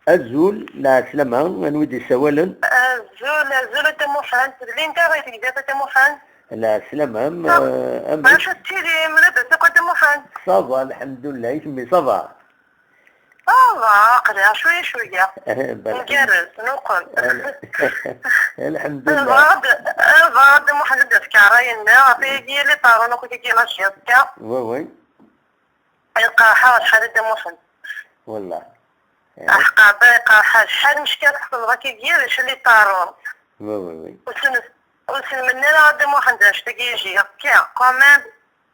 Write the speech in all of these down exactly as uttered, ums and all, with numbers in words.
Azul, lɛeslama, anwa i d-yessawalen? Azul, azul a Dda Muḥend. D Linda ay tegziḍ a Dda Muḥend. Lɛeslama, am, ah, eh, am acu tettilim? Labas akk a Dda Muḥend? Ça va, lḥemdullah. I kemmi, ça va? Ça va, aql-aɣ cwiya cwiya. Ngerrez, nuqem. Lḥemdullah. Bɣiɣ-d, bɣiɣ-d a Dda Muḥend ad d-tefk ṛṛay-nneɣ ɣef wigi li ṭarun akk deg la Jessica. Oui, oui. Iqerḥ-aɣ acḥal a Dda Muḥend. Wallah. Aḥeqqa, iqerḥ acḥal mecka tḥesleḍ akkagi d acu li ṭarun. Oui, oui, oui. Ur sen-, ur sen-menni ara a Dda Muḥend annect-agi yejri, tiens, quand même.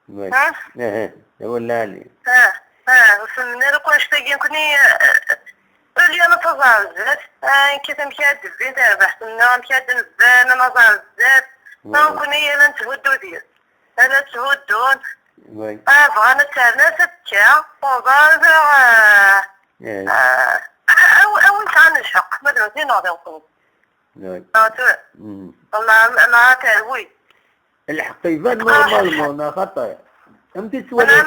Oui. Hein? Aha, d awal lɛali. Ah, ah, ur sen-menni ara akk annect-agi, nekkni, eh, au lieu ad naẓ ar zdat, ah, nekkat amek ara d-bbin tarbaḥt-nneɣ, amek ara d-nebban, ad naẓ ar zdat. Oui. Nekkni yal ad netthuddu deg-s. Ala tthuddun. Oui. Ah, bɣan ad terna s akka, on va vers, euh, eh, euh, aw-, awi sɛan lḥeqq, ma d nutni neɣ d nekkni. Oui. Ah, tu-, mhm. Wallah, ma, ma terwi. Lḥeqq iban normalement, neɣ xaṭi? Amek i tettwaliḍ,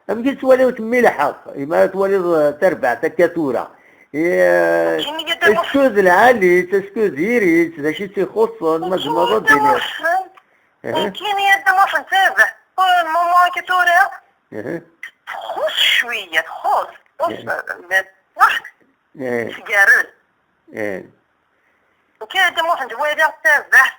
amek i tettwaliḍ kemmi lḥeqq? Imi ara twaliḍ, eh, tarbaɛt akka tura. Eh, est-ce que d lɛali, est-ce que d iri, d acu i tt-ixuṣṣen, ma tzemreḍ ad d-tiniḍ? Aha. Nekkini a Dda Muḥend, tabaḥt, pour le moment akka tura, aha, txuṣṣ cwiya, txuṣṣ, txuṣṣ, aha, eh, waḥd, eh, tgerrez. Eh. Nekkini a Dda Muḥend walaɣ tabaḥt,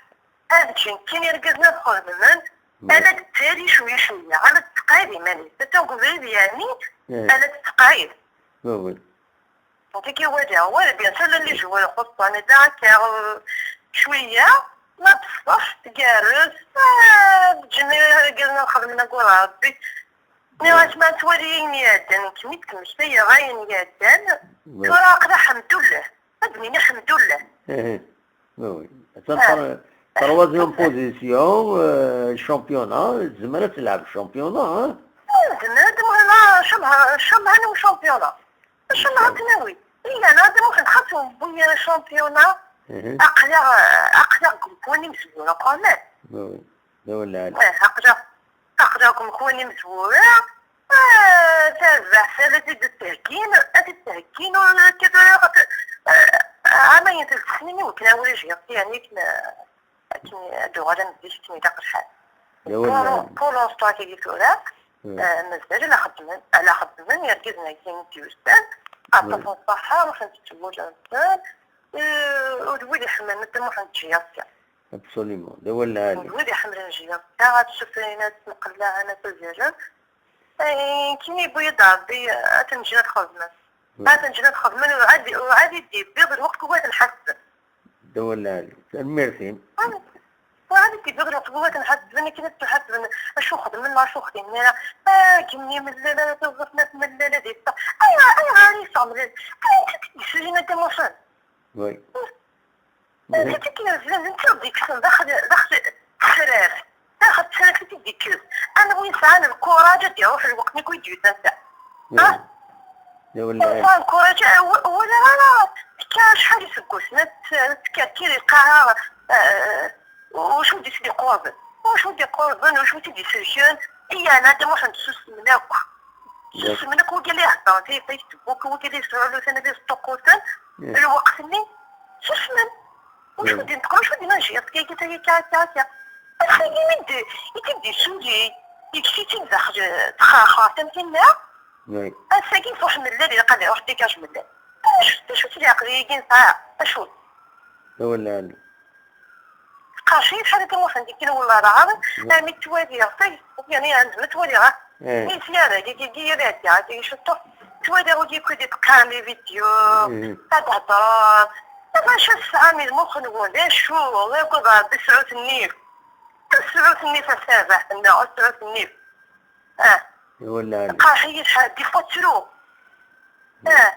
ad ǧǧen kan irgazen ad xedmen, mm, ala d-tali cwiya cwiya, ala d-teqɛid iman-is. Atan deg ubrid yeɛni, eh, ala d-teqɛid. Oui, oui. Tagi walaɣ, wa bien sûr llan les joueurs xuṣṣen, yella akka, euh, cwiya, ma d ṣṣeḥ, tgerrez, ah, ǧǧen irgazen ad xedmen aggur Rebbi. Nniɣ-as ma nettwali ayen iɛeddan, nekk mi d-ttmektayeɣ ayen iɛeddan, tura aql-aɣ ḥemdullah, ad d-nini ḥemdullah. Ihi. Oui, oui. Attan, ah, tr-, troisième position, euh, championnat, tezmer ad telɛeb championnat, hein? Ah, tezmer ad temɣi, ah, champion-, champion-, championnat. Acu ma ad nawi? Iya, nadi muxen xas wwi championnat. Mhm. Aql-aɣ, aql-aɣ deg umkan imezwura, quand même. Oui, oui. D awal lɛali. Eh, aql-aɣ, aql-aɣ deg umkan imezwura. Eh, tarbaɛt, ad t-id-theggin, ad t-id-theggin, ur nekkat ara, eh, ama yent d snin i wakken awrij yeɣti, yani akken, eh, akken ad d-uɣal am zik, akken ilaq lḥal. D awal lɛali. Pour, pour l'instant, tagi tura, hmm, eh, mazal ala xeddmen, ala xeddmen yergazen-agi i d-yusan. Aṭas n ṣṣaḥa, ruḥen tettewwul-nsen, eh, u d wid iḥemmlen Dda Muḥend Ǧiyaṣi. Absolument, d awal lɛali. U d wid iḥemmlen Ǧiyaṣi, ad ssufrin, ad ttmqellaɛen, ad ttazalen. Eh, kini yewwi-d Ṛebbi, eh, ad ten-ǧǧen ad xedmen. Hmm. Ad ten-ǧǧen ad xedmen, u ɛad, u ɛad i d-yewwi d lweqt n wayen ḥassen. D awal lɛali. Tanemmirt-im. Ur ɛad i d-yewwi lweqt n wayen ḥassen, akken ad tt-ḥassen, acu xedmen, acu xdimen ara. Ah, akken i mellal, ara tuẓeft ma tmellal, ad yeffeɣ. Ayɣer, ayɣer i yeffeɣ mellal? Ayɣer i t-id-yessuyin a Dda Muḥend? Oui. Netta i k-yuzlen, netta i ɣ-d-yekksen daxel, daxel tesraft. Daxel tesraft i t-id-yekkes. Anwa yesɛan lkuṛaǧ ad d-iṛuḥ lweqt-nni i d-yusa netta? Hmm. Ha? Yesɛa lkuṛaǧ, eh, w-, wala ara tekka acḥal iseggasen, ad t-, ad tkerkir lqaɛa, eh, wacu d-is-d-iqurben? Wacu d-iqurben? Wacu d-iselken? Iya, nadi muḥend susmen akk. Susmen akk wigi la iheddren di Facebook, wigi la yesɛuluten, la yesṭuqquten. Lweqt-nni susmen. Wacu d-inṭeqen, wacu d-inan jiɣ, tga akka, akka, akka, akka. Ass-agi mi d-, i t-id-issuli, yekkes-itt-id daxel, txerxer tamtinna. Ass-agi truḥ mellal, ilaq ad iruḥ dégage mellal. Acu, acu-tt leɛqel-agi nesɛa? Acu? Awal lɛali. Teqqar-iyi tḥadet imuḥen di kra wala raɛad, armi ttwaliɣ, yani, ɛendem ttwaliɣ, ah. Eh. Mi s-yara, di, di, di, yara, di, di, cettuḥ, ttwaliɣ ur yekwi di tqam les vidéos, ad hedren. Acu tesɛam i lmux-nwen, d acu, d acu d Rebbi sɛut nnif. Sɛut nnif a Sabaḥ, tenna, sɛut nnif. Ah. Iwala. Teqqar-iyi tḥadet, des fois ttru. Ah.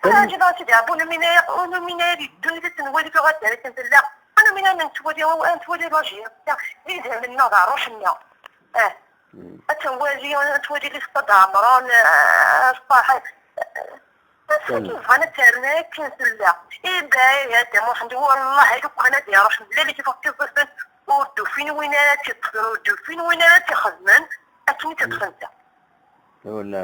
Ur ɛǧibeɣ a Sidi Ṛebbi, ur numin ara, ur numin ara di ddunit ad t-nwali tuɣal d akken tella. Ur numin ara nettwali, ad nettwali ṛṛuj-nneɣ, d idammen-nneɣ, d ṛṛuḥ-nneɣ. Ah. Mm. Ad t-nwali, ad nettwali Lifeṭṭa d Ɛemran, ah, Ṣṣaḥ. Ass-agi bɣan ad t-rren akken tella. Iba, ihi a Dda Muḥend, wallah, lukan ad iṛuḥ mlal i tifeḍ tiẓẓifin, ur d-ufin win ara tt-iṭṭfen, ur d-ufin win ara tt-ixedmen, akken i tt-iṭṭfen ta. Iwala.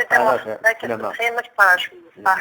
Tata, ala, muḥ-, ala, ala, ala. Bxir, ma tqarac. Saḥ.